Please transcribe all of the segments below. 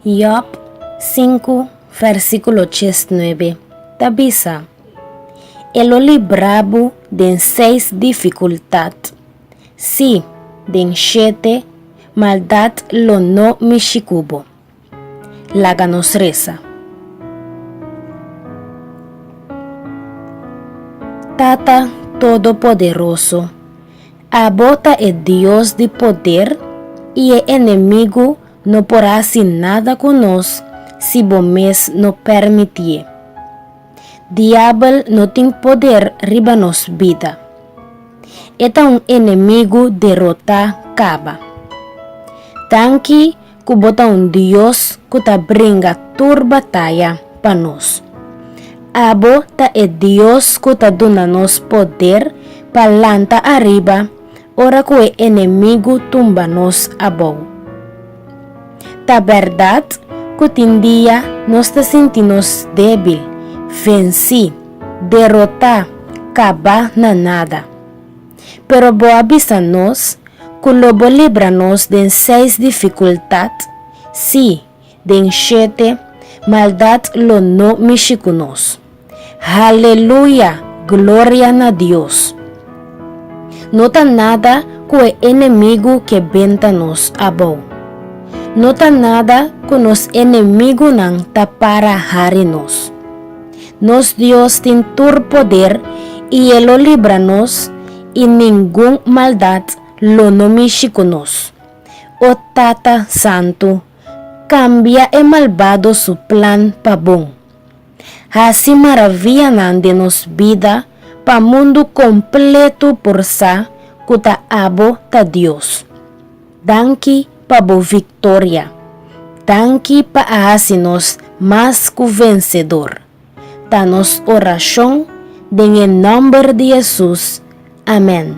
Yòb sinku vèrsikulo diesnuebe ta bisa, E lo libra bo den seis difikultat, sí, den shete, maldat lo no mishi ku bo. Laga nos resa. Tata Todopoderoso, abo ta e Dios di poder i e enemigu no por hasi nada ku nos si bo mes no permitié. Diabel no tin poder riba nos bida. E ta un enemigu derotá kaba. Danki ku bo ta un Dios ku ta bringa tur bataya pa nos. Abo ta e Dios ku ta duna nos poder pa lanta ariba ora ku e enemigu tumba nos abou. Ta bèrdat ku tin dia nos ta sinti nos débil, vensí, derotá, kabá na nada. Pero bo a bisa nos ku lo bo libra nos den seis difikultat, sí, den shete, maldat lo no mishi ku nos. Haleluya! Gloria na Dios! No ta nada ku e enemigu ke benta nos abou. No ta nada ku nos enemigunan ta para hari nos. Nos Dios tin tur poder i e lo libra nos i ningun maldat lo no mishi ku nos. O Tata Santu, kambia e malbado su plan pa bon. Hasi maravianan den nos bida pa mundu kompletu por sa ku ta abo ta Dios. Danki pa bo viktoria. Danki pa a hasi nos mas ku vensedor. Ta nos orashon den e nòmber di Hesus. Amèn.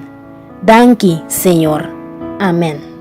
Danki, Señor. Amèn.